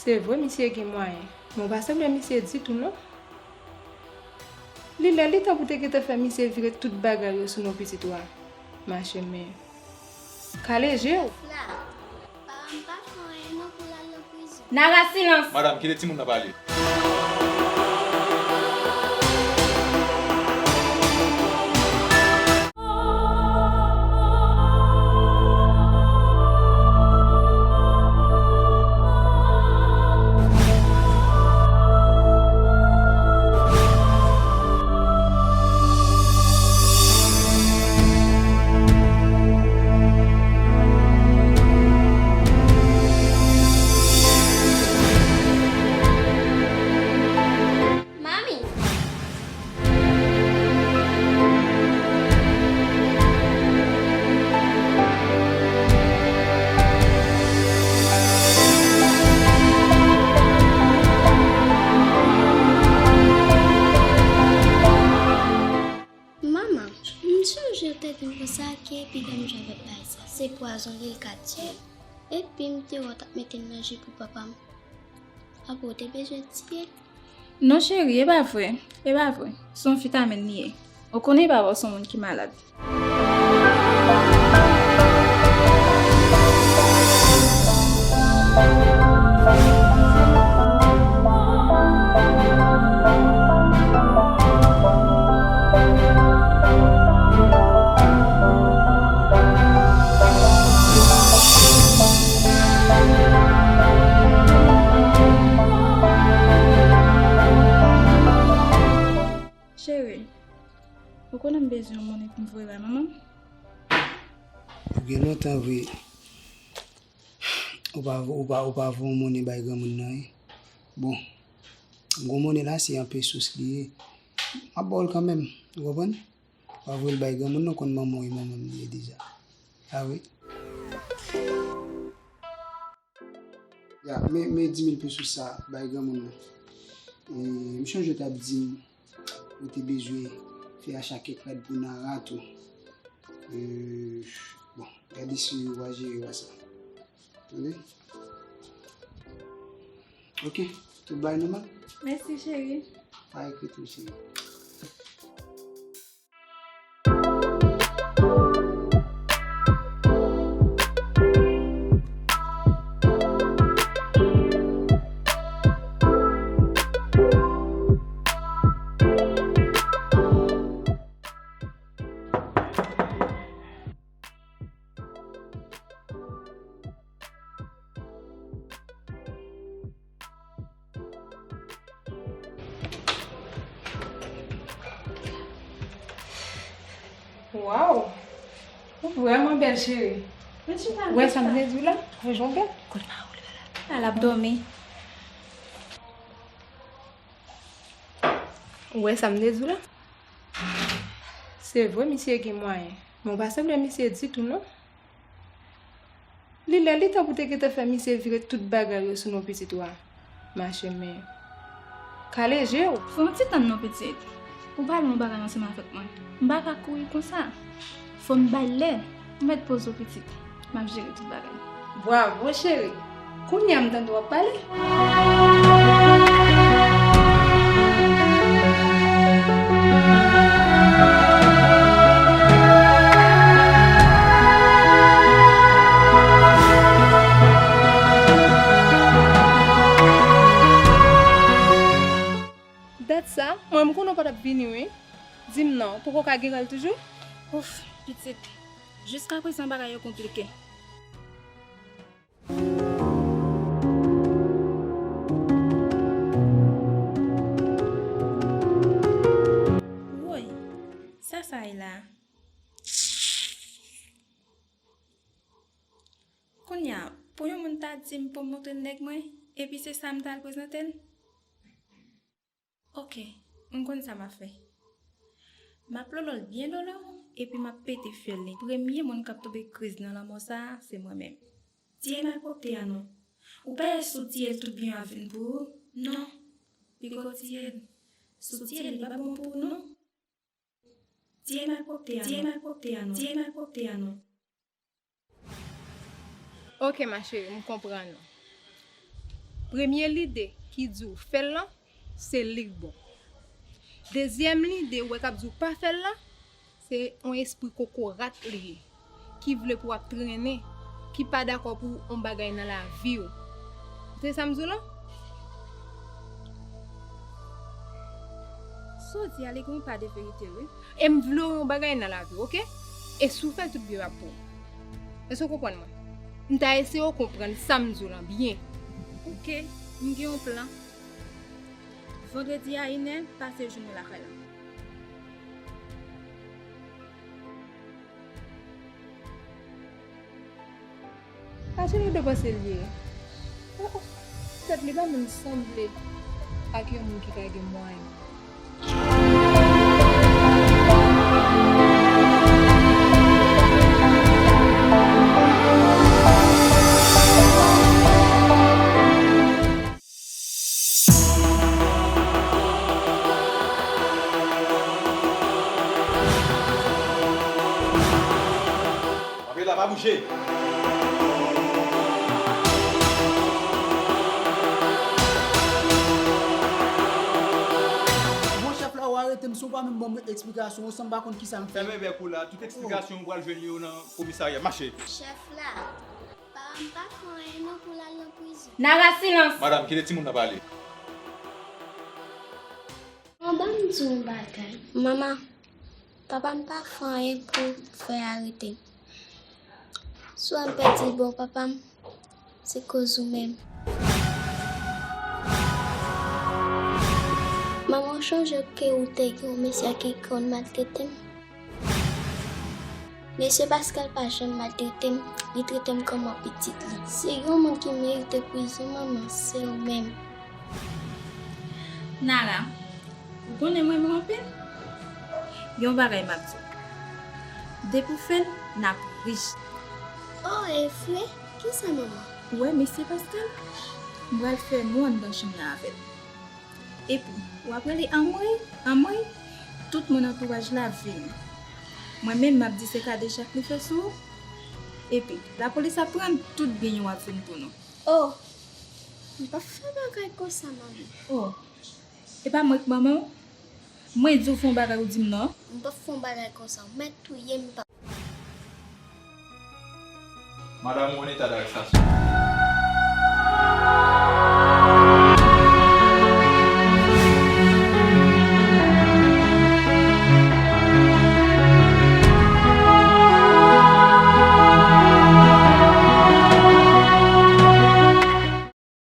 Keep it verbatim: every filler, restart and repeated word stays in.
Se vre misye gen mwayen, men w pa sanble misye ditou non. Li lè li tan pou te gentan fè misye vire tout bagay yo sou non pitit ou a. Mache men. Kale je w. Nara, silans! Madanm, kite timoun nan pale. Manmi! Manman, m sonje w te di m konsa ke piga m janm ap bay sa, se pwazon li l ka tiye. Epi m te wè w t ap mete l nan ji pou papa m. Apre w te bezwen tiye l. Non cheri, e pa vre, e pa vre. Se yon vitamin li ye. Ou konnen papa w se yon moun ki malad. Cheri, ou konnen m bezwen yon monnen pou m voye bay manman m? Ou gen lontan vre. Ou pa, ou pa, ou pa voye yon monnen bay granmoun nan, wi. Bon, m gon monnen la, se an pesos li ye. M ap ba w l kanmenm, ou konprann? Ou pa voye l bay granmoun nan, konn manman w e manman m li ye deja. A wi. Ya, men, men dis mil pesos sa bay granmoun nan. E, m chonje w t ap di m ou te bezwen fè acha kèk rad pou Nara tou. E, bon, gade si ou va jere w a sa. Tande? Ok, tout bagay nòmal? Mèsi, cheri. Pa ekri tou, cheri. Waw! Ou vrèman bèl, cheri. Ou wè sa m te di w la? Wè jan w bèl. Al ap dòmi. Ou wè sa m te di w la? Se vre, misye gen mwayen, men w pa sanble misye ditou, non. Li lè li tan pou te gentan fè misye vire tout bagay yo sou non pitit ou a. Mache men. Kale je w. Fè yon ti tann non pitit. Ou pale yon bagay ansanm avèk mwen. M pa ka kouri konsa. Fò m bay lè. Ou mèt poze w pitit. M ap jere tout bagay. Bravo, cheri. Kounye a m tande w ap pale. Dat sa, mwen m konnen w pa t ap vini wi. Di m non, poko ka gen rèl toujou? Ouf, pitit. Jiska prezan bagay yo konplike. Woy, sa sa ye la? Kounye a, pou yon moun ta di m pou m montre l nèg mwen, epi se sa m ta al prezante l? Ok, m konn sa m ap fè. M ap lolo l byen lolo, epi m ap pete fyèl li. Premye moun k ap tonbe kriz nan lanmò sa a, se mwen menm. Tiye malpwòpte a non. Ou pa wè si w tiye l tout byen yo ap vin pou ou? Non. Piko tiye l. Si w tiye l, li p ap bon pou ou non. Tiye malpwòpte a non. Tiye malpwòpte a non. Tiye malpwòpte a non. Ok, ma chérie, m konprann ou. Premye lide ki di w fè l lan, se li k bon. Dezyèm lide ou wè k ap di w pa fè l lan, se yon espri kokorat li ye, ki vle pou w ap trennen, ki pa dakò pou yon bagay nan lavi w. Ou tande sa m di w lan? Sa w di a, li gen yon pa de verite, wi. E m vle w yon bagay nan lavi w, oke? E si w fè l, tout byen ap bon. Èske w konprann mwen? M ta eseye w konprann sa m di w lan byen. Oke, m gen yon plan. Vandredi a inè, pase jwenn mwen lakay la. Achte nou depanse l ye. Oh, oh. Tèt li pa menm sanble ak yon moun ki ka gen mwayen. Kanpe la, pa bouje. Bon, chèf la, ou arete m, si w pa menm ban m eksplikasyon, ou sanble pa konn kisa m fè. Fèmen bèk ou la, tout eksplikasyon ou pral jwenn yo nan komisarya. Mache. Chèf la, papa m pa fè anyen non pou l al nan prizon. Nara, silans! Madanm, kite timoun nan pale. Bon, ban m di w yon bagay. Manman, papa m pa fè anyen pou fè arete m. Si w ap pèdi bon papa m, se koz ou menm. Manman, w chonje ke ou te gen yon mesye ki konn maltrete m? Mesye Pascal pa janm maltrete m, li trete m kòm yon pitit li. Si gen yon moun ki merite prizon, manman, se ou menm. Nara, ou konnen mwen renmen w anpil. Yon bagay m ap di w. Depi w fè l, n ap rich. Oh, e vre? Kisa, manman? Ou wè mesye Pascal? M pral fè nou anndan chanm nan avè l. Epi, w ap rele anmwey, anmwey, tout moun antouraj la vini. Mwen menm, m ap di se kadejak li fè sou ou. Epi, lapolis ap pran tout byen yo ap vin pou nou. Oh, m p ap fè bagay konsa, manmi. Oh, e pa mwen k manman w? Mwen di w fè yon bagay ou di m non. M p ap fè yon bagay konsa, ou mèt touye m, papa. Madanm ou an eta darestasyon.